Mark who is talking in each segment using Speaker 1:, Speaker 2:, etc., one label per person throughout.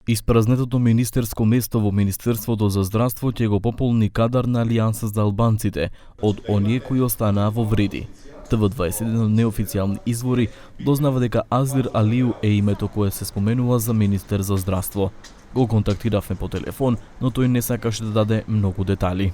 Speaker 1: Испразнетото министерско место во Министерството за здравство ќе го пополни кадар на Алијанса за албанците од оние кои останаа во вреди. ТВ21 од неофицијални извори дознава дека Азир Алиу е името кое се споменува за министер за здравство. Го контактиравме по телефон, но тој не сакаше да даде многу детали.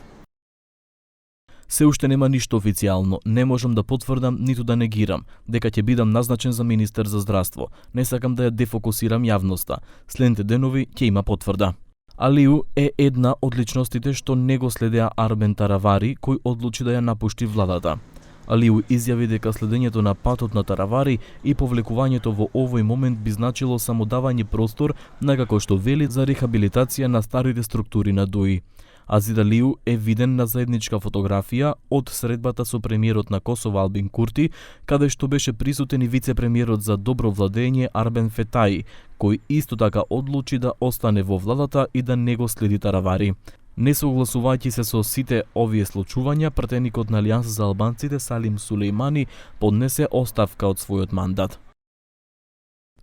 Speaker 1: Се уште нема ништо официјално, не можам да потврдам ниту да негирам дека ќе бидам назначен за министер за здравство. Не сакам да ја дефокусирам јавноста. Следните денови ќе има потврда. Алиу е една од личностите што не го следеа Арбен Таравари, кој одлучи да ја напушти владата. Алиу изјави дека следењето на патот на Таравари и повлекувањето во овој момент би значило само давање простор на, како што вели, за рехабилитација на старите структури на ДУИ. Азир Алиу е виден на заедничка фотографија од средбата со премиерот на Косово Албин Курти, каде што беше присутен и вице-премиерот за добро владење Арбен Фетаи, кој исто така одлучи да остане во владата и да не го следи Таравари. Не согласувајќи се со сите овие случувања, пратеникот на Алијанса за албанците Салим Сулејмани поднесе оставка од својот мандат.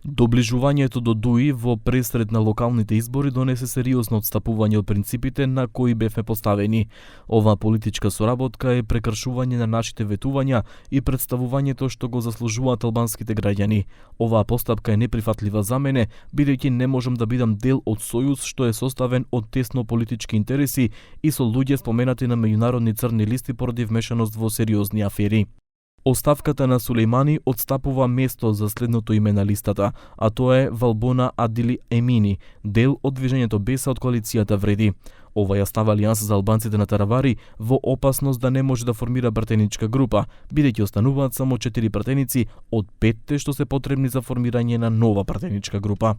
Speaker 1: Доближувањето до ДУИ во пресред на локалните избори донесе сериозно отстапување од принципите на кои бевме поставени. Оваа политичка соработка е прекршување на нашите ветувања и представувањето што го заслужуваат албанските граѓани. Оваа постапка е неприфатлива за мене, бидејќи не можам да бидам дел од сојуз што е составен од тесно политички интереси и со луѓе споменати на меѓународни црни листи поради вмешаност во сериозни афери. Оставката на Сулејмани отстапува место за следното име на листата, а тоа е Валбона Адили Емини, дел од движењето Беса од коалицијата Вреди. Ова ја става Алијанса за албанците на Таравари во опасност да не може да формира пратеничка група, бидејќи остануваат само 4 пратеници од 5 што се потребни за формирање на нова пратеничка група.